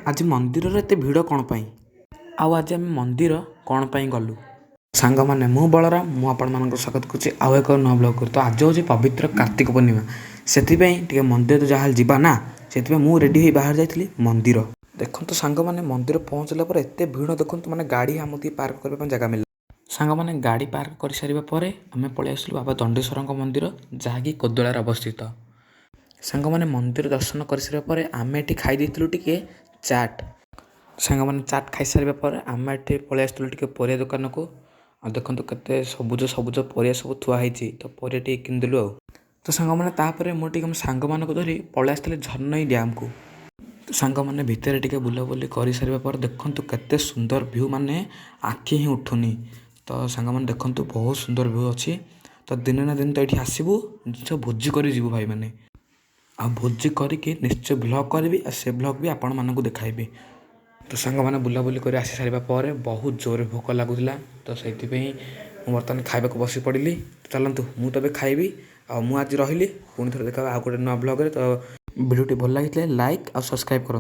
ଆଜି ମନ୍ଦିରରେ ଏତେ ଭିଡ଼ କ'ଣ ପାଇଁ, ଆଉ ଆଜି ଆମେ ମନ୍ଦିର କ'ଣ ପାଇଁ ଗଲୁ? ସାଙ୍ଗମାନେ, ମୁଁ ବଳରାମ, ମୁଁ ଆପଣମାନଙ୍କୁ ସ୍ୱାଗତ କରୁଛି ଆଉ ଏକ ନୂଆ ବ୍ଲଗ୍କୁ। ତ ଆଜି ହେଉଛି ପବିତ୍ର କାର୍ତ୍ତିକ ପୂର୍ଣ୍ଣିମା, ସେଥିପାଇଁ ଟିକେ ମନ୍ଦିର ଯାହାହେଲେ ଯିବା ନା। ସେଥିପାଇଁ ମୁଁ ରେଡ଼ି ହେଇ ବାହାରି ଯାଇଥିଲି ମନ୍ଦିର। ଦେଖନ୍ତୁ ସାଙ୍ଗମାନେ, ମନ୍ଦିର ପହଞ୍ଚିଲା ପରେ ଏତେ ଭିଡ଼ ଦେଖନ୍ତୁ, ମାନେ ଗାଡ଼ି ଆମକୁ ଟିକେ ପାର୍କ କରିବା ପାଇଁ ଜାଗା ମିଳିଲା। ସାଙ୍ଗମାନେ, ଗାଡ଼ି ପାର୍କ କରିସାରିବା ପରେ ଆମେ ପଳେଇ ଆସିଲୁ ବାବା ଦଣ୍ଡେଶ୍ୱରଙ୍କ ମନ୍ଦିର, ଯାହାକି କୋଦଳାରେ ଅବସ୍ଥିତ। ସାଙ୍ଗମାନେ, ମନ୍ଦିର ଦର୍ଶନ କରିସାରିବା ପରେ ଆମେ ଏଠି ଖାଇ ଦେଇଥିଲୁ ଟିକେ ଚାଟ୍। ସାଙ୍ଗମାନେ, ଚାଟ୍ ଖାଇସାରିବା ପରେ ଆମେ ଏଠି ପଳେଇ ଆସିଥିଲୁ ଟିକେ ପରିବା ଦୋକାନକୁ। ଆଉ ଦେଖନ୍ତୁ କେତେ ସବୁଜ ସବୁଜ ପରିବା ସବୁ ଥୁଆ ହେଇଛି, ତ ପରିବା ଟିକେ କିଣିଦେଲୁ। ଆଉ ତ ସାଙ୍ଗମାନେ, ତାପରେ ମୁଁ ଟିକେ ମୋ ସାଙ୍ଗମାନଙ୍କୁ ଧରି ପଳେଇ ଆସିଥିଲି ଝରନଈ ଡ୍ୟାମ୍କୁ। ତ ସାଙ୍ଗମାନେ, ଭିତରେ ଟିକେ ବୁଲାବୁଲି କରିସାରିବା ପରେ ଦେଖନ୍ତୁ କେତେ ସୁନ୍ଦର ଭ୍ୟୁ, ମାନେ ଆଖି ହିଁ ଉଠୁନି। ତ ସାଙ୍ଗମାନେ, ଦେଖନ୍ତୁ ବହୁତ ସୁନ୍ଦର ଭ୍ୟୁ ଅଛି। ତ ଦିନେ ନା ଦିନେ ତ ଏଇଠି ଆସିବୁ, ନିଶ୍ଚୟ ଭୋଜି କରି ଯିବୁ ଭାଇମାନେ। ଆଉ ଭୋଜି କରିକି ନିଶ୍ଚୟ ଭ୍ଲଗ୍ କରିବି, ଆଉ ସେ ଭ୍ଲଗ୍ ବି ଆପଣମାନଙ୍କୁ ଦେଖାଇବି। ତ ସାଙ୍ଗମାନେ, ବୁଲାବୁଲି କରି ଆସି ସାରିବା ପରେ ବହୁତ ଜୋରରେ ଭୋକ ଲାଗୁଥିଲା, ତ ସେଇଥିପାଇଁ ମୁଁ ବର୍ତ୍ତମାନ ଖାଇବାକୁ ବସି ପଡ଼ିଲି। ଚାଲନ୍ତୁ, ମୁଁ ତ ଏବେ ଖାଇବି ଆଉ ମୁଁ ଆଜି ରହିଲି। ପୁଣି ଥରେ ଦେଖା ଆଉ ଗୋଟେ ନୂଆ ବ୍ଲଗ୍ରେ। ତ ଭିଡ଼ିଓଟି ଭଲ ଲାଗିଥିଲେ ଲାଇକ୍ ଆଉ ସବସ୍କ୍ରାଇବ୍ କରନ୍ତୁ।